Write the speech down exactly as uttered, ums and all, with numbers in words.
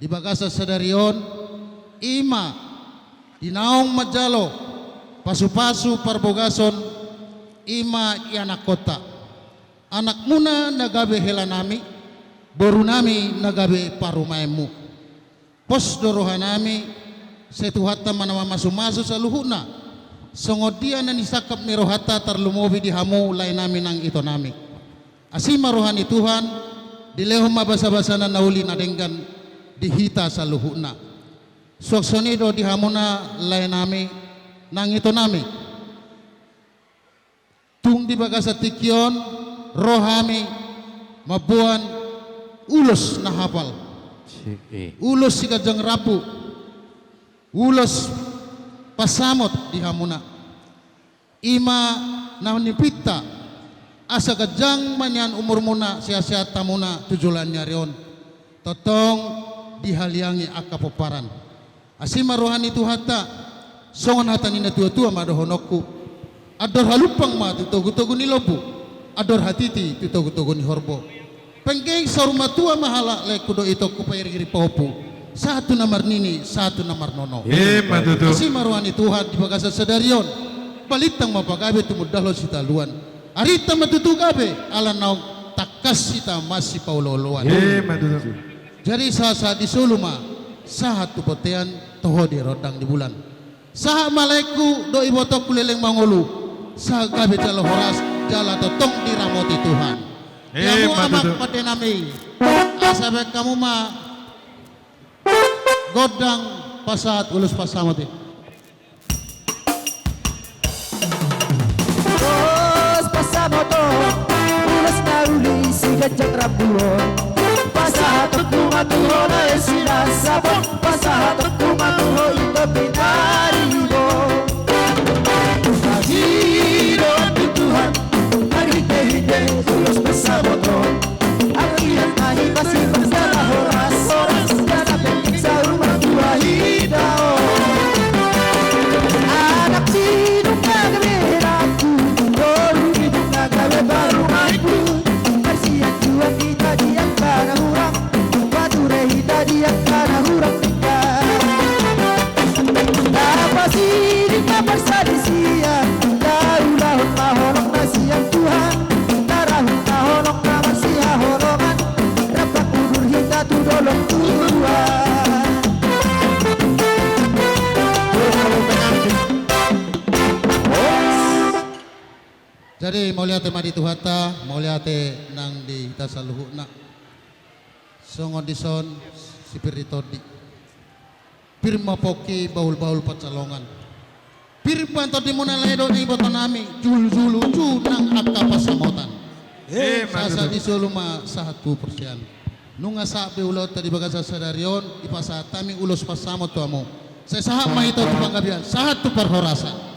di bagasan sadari on, i ma di naung manjalo pasupasu parbogason, i ma ianakkonta. Anakmuna na gabe helanami, borunami na gabe parumaenmu. Pos do rohanami, sai Tuhanta ma na mamasumasu saluhutna. Songon dia na nisangkap ni rohanta tarlumobi di hamu laenami nang itonami. Asi ma roha ni Tuhan, dilehon ma basabasana na uli na denggan di hita saluhutna. Suang songon i do di hamuna laenami nang itonami. Tung di bagasan tingki on ro hami mamboan ulos na hapal. Si, eh. Ulos siganjang rambu. Ulos pansamot di hamuna. I ma na nipinta, asa ganjang ma nian umurmuna, sehat-sehat hamuna tu joloan ni ari on. Tongtong dihaliangi angka pomparan. Asi ma roha ni Tuhanta, songon hata ni na tua-tua ma dohononku. Andor halumpang ma tu togu-togu ni lombu, andor hatiti tu togu-togu ni horbo. Penggeng saur matua ma halak, laengku dohot itongku, pairing-iring pahompu, sahat tu na marnini, sahat tu na marnono. Ima tutu. Asi ma roha ni Tuhan di bagasan sadari on, balintang ma pagabe tumundalhon sitaluan. Arinta ma tutu gabe, ala naung tangkas hita masipaolo-oloan. Ima tutu. Jadi sahat-sahat ni solu ma, sahat tu bontean, toho di rondang ni bulan. Sahat ma laengku dohot ibotongku leleng mangolu, sahat gabe jala horas, jala tongtong diramoti Tuhan. Di hamu, ima tutu, amang pandenami, asa baen hamu ma gondang pasahat ulos pansamot i. Ulos pansamot on, ulos na uli siganjang rambu on. Pasahatonku ma tu ho na esi na sapot, pasahatonku ma tu ho ito pinaribot. Pasahatonku tu Tuhan, marhite-hite ulos pansamot on. Akhirna hita sipasada horas-horas, jala penggeng saur matua hita on. Anak sidung na gabe helanku, boru sidung na gabe parumaenku. Marsianjuan hita di angka na hurang, pature hita di angka na hurang denggan. Dapot siding ma parsadisian, taulahon ma holong na sian Tuhan. Tarahum ma holong na marsihaholongan, rap udur hita tu dolok tuan. Jadi mauliate ma di Tuhanta, mauliate nang di hita saluhutna. Songon dison si pir ni tondi. Pir ma pongki, bahul-bahul pansalongan. Pir ma tondimuna lae dohot ibotonami, julu-julu tu nang angka pansamotan. Ima tutu. Sahat-sahat ni solu ma sahat tu parsian. Nunga sahat be ulaonta di bagasan sadari on, dipasahat hami ulos pansamot tu hamu. Sai sahat ma hita tu panggabean, sahat tu parhorasan.